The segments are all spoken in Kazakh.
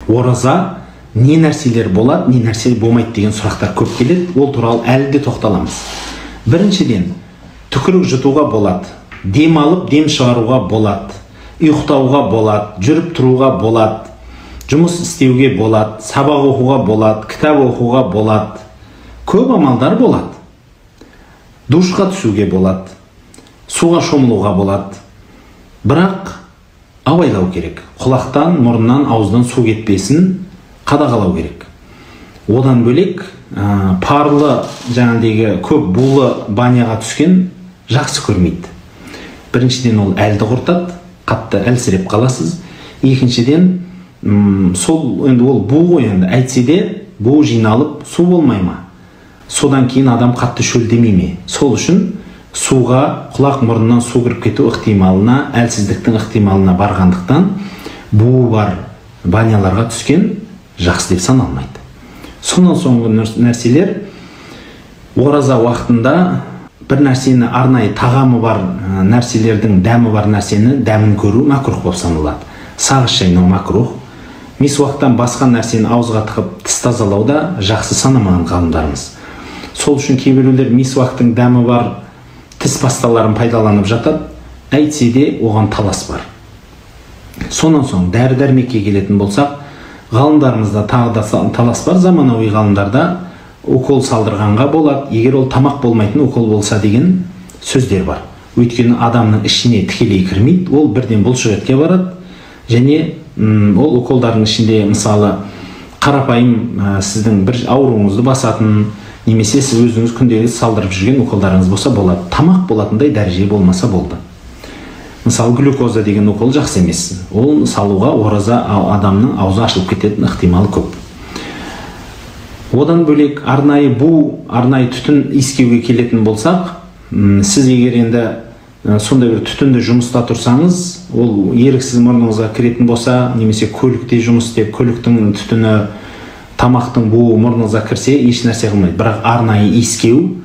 Ораза не нәрселер болады, не нәрсе болмайды деген сұрақтар көп келеді. Ол туралы әлі де тоқталамыз. Біріншіден, түкірік жұтуға болады, дем алып дем шығаруға болады, ұйықтауға болады, жүріп тұруға болады, жұмыс істеуге болады, сабақ оқуға болады, кітап оқуға болады, көп амалдар болады. Душқа түсуге болады, суға шомылуға болады. Бірақ абайлау керек. Құлақтан, мұрыннан, ауыздан су кетпесін қадағалау керек. Одан бөлек, парлы жаңағыдегі көп булы баняға түскен жақсы көрмейді. Біріншіден, ол әлді құртады, қатты әлсіреп қаласыз. Екіншіден, сол енді ол бу ғой енді, әйтсе де бу жиналып су болмай ма? Содан кейін адам қатты шөлдемей ме? Сол үшін суға құлақ мұрыннан су кіріп кету ықтималына, әлсіздіктің ықтималына барғандықтан буы бар баняларға түскен жақсы деп саналмайды. Сонан соңғы нәрселер, ораза уақытында бір нәрсені арнайы тағамы бар нәрселердің дәмі бар нәрсені дәмін көру макрух болып саналады. Сағыз шайнау макрух. Мисуақтан басқа нәрсені ауызға тығып тіс тазалау да жақсы санамаған ғалымдарымыз. Сол үшін кейбіреулер мисуақтың дәмі бар тіс пасталарын пайдаланып жатады, әйтсе де оған талас бар. Сонан соң дәрі-дәрмекке келетін болсақ, ғалымдарымызда тағы да талас бар. Заманауи ғалымдарда укол салдырғанға болады, егер ол тамақ болмайтын укол болса деген сөздер бар. Өйткені адамның ішіне тікелей кірмейді, ол бірден бұлшық етке барады. Және ол уколдардың ішінде мысалы қарапайым сіздің бір ауруыңызды басатын, немесе сіз өзіңіз күнделікті салдырып жүрген уколдарыңыз болса болады. Тамақ болатындай дәреже болмаса болды. Мысалы глюкоза деген укол жақсы емес. Ол салуға ораза адамның аузы ашылып кететін ықтималы көп. Одан бөлек арнайы бу, арнайы түтін иіскеуге келетін болсақ, сіз егер енді сондай бір түтінді жұмыста тұрсаңыз, ол еріксіз мұрныңызға кіретін болса, немесе көлікте жұмыс істеп, көліктің түтіні, тамақтың буы мұрныңызға кірсе, еш нәрсе қылмайды. Бірақ арнайы иіскеу,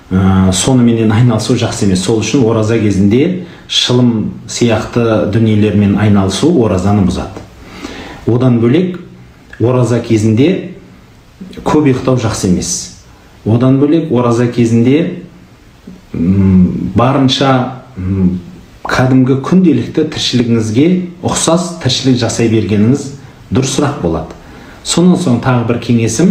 соныменен айналысу жақсы емес. Сол үшін ораза кезінде шылым сияқты дүниелермен айналысу оразаны бұзады. Одан бөлек ораза кезінде көп ұйықтау жақсы емес. Одан бөлек ораза кезінде барынша кәдімгі күнделікті тіршілігіңізге ұқсас тіршілік жасай бергеніңіз дұрысырақ болады. Сонан соң тағы бір кеңесім,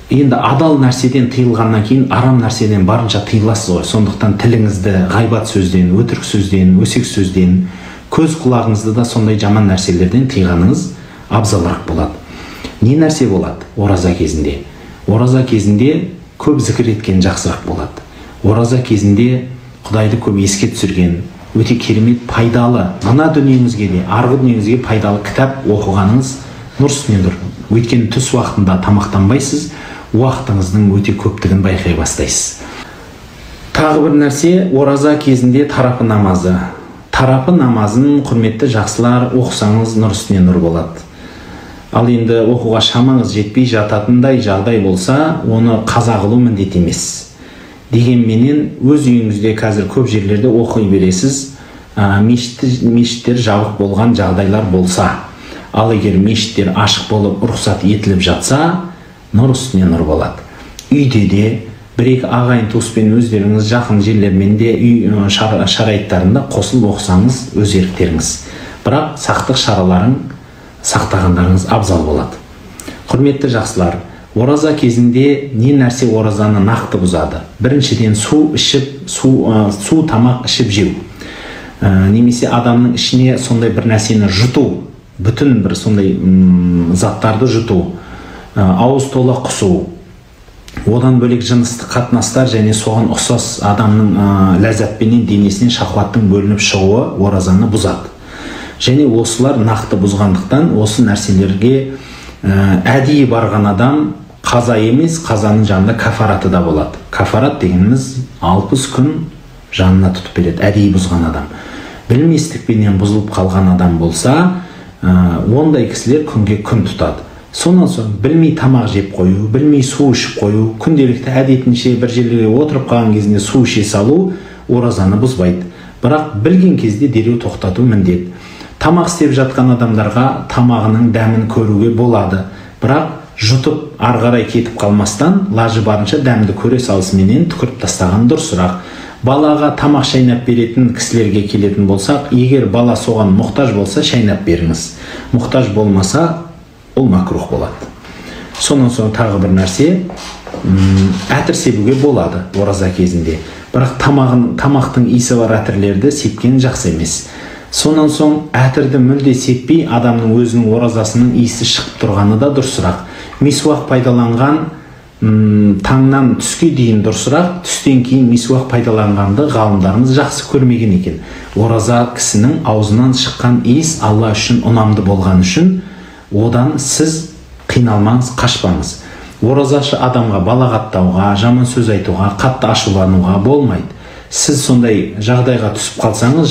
енді адал нәрседен тыйылғаннан кейін арам нәрседен барынша тыйыласыз ғой. Сондықтан тіліңізді ғайбат сөзден, өтірік сөзден, өсек сөзден, көз құлағыңызды да сондай жаман нәрселерден тыйғаныңыз абзалырақ болады. Не нәрсе болады ораза кезінде? Ораза кезінде көп зікір еткен жақсырақ болады. Ораза кезінде Құдайды көп еске түсірген, өте керемет пайдалы, мына дүниеңізге де, арғы дүниеңізге пайдалы кітап оқығаныңыз нұр үстіне нұр. Өйткені түс уақытында тамақтанбайсыз, уақытыңыздың өте көптігін байқай бастайсыз. Тағы бір нәрсе, ораза кезінде тарапы намазы. Тарапы намазын құрметті жақсылар оқысаңыз нұр үстіне нұр болады. Ал енді оқуға шамаңыз жетпей жататындай жағдай болса, оны қаза қылу міндет емес. Дегенменен өз үйіңізде қазір көп жерлерде оқи бересіз, мешіттер жабық болған жағдайлар болса. Ал егер мешіттер ашық болып рұқсат етіліп жатса, нұр үстіне нұр болады. Үйде де бір-екі ағайын туыспен өздеріңіз жақын жерлермен де үй шарайттарында қосылып оқысаңыз өз еріктеріңіз. Бірақ сақтық шараларын сақтағандарыңыз абзал болады. Құрметті жақсылар, ораза кезінде не нәрсе оразаны нақты бұзады? Біріншіден, су ішіп, су тамақ ішіп жеу. Немесе адамның ішіне сондай бір нәрсені жұту, бүтін бір сондай заттарды жұту, ауыз тола құсу. Одан бөлек жыныстық қатынастар және соған ұқсас адамның ләззатпенен денесінен шахуаттың бөлініп шығуы оразаны бұзады. Және осылар нақты бұзғандықтан осы нәрселерге әдейі барған адам қаза емес, қазаның жанында кафараты да болады. Кафарат дегеніміз 60 күн жанына тұтып береді әдейі бұзған адам. Білместікпенен бұзылып қалған адам болса, ондай кісілер күнге күн тұтады. Сонан соң білмей тамақ жеп қою, білмей су ішіп қою, күнделікті әдетінше бір жерлерге отырып қалған кезінде су іше салу оразаны бұзбайды. Бірақ білген кезде дереу тоқтату міндет. Тамақ істеп жатқан адамдарға тамағының дәмін көруге болады, бірақ жұтып ары қарай кетіп қалмастан, лажы барынша дәмді көре салысыменен түкіріп тастаған дұрысырақ. Балаға тамақ шайнап беретін кісілерге келетін болсақ, егер бала соған мұқтаж болса, шайнап беріңіз. Мұқтаж болмаса, ол макрух болады. Сонан соң тағы бір нәрсе, әтір себуге болады ораза кезінде. Бірақ тамақтың иісі бар әтірлерді сепкен жақсы емес. Сонан соң әтірді мүлде сеппей, адамның өзінің оразасының иісі шығып тұрғаны да дұрысырақ. Мисуақ пайдаланған таңнан түске дейін дұрысырақ, түстен кейін мисуақ пайдаланғанды ғалымдарымыз жақсы көрмеген екен. Ораза кісінің аузынан шыққан иіс Алла үшін ұнамды болған үшін одан сіз қиналмаңыз, қашпаңыз. Оразашы адамға балағаттауға, жаман сөз айтуға, қатты ашулануға болмайды. Сіз сондай жағдайға түсіп қалсаңыз,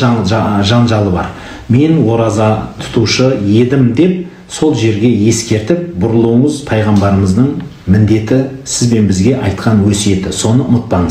жанжалы бар. Мен ораза тұтушы едім деп сол жерге ескертіп бұрылуыңыз пайғамбарымыздың міндеті, сіз бен бізге айтқан өсиеті. Соны ұмытпаңыз.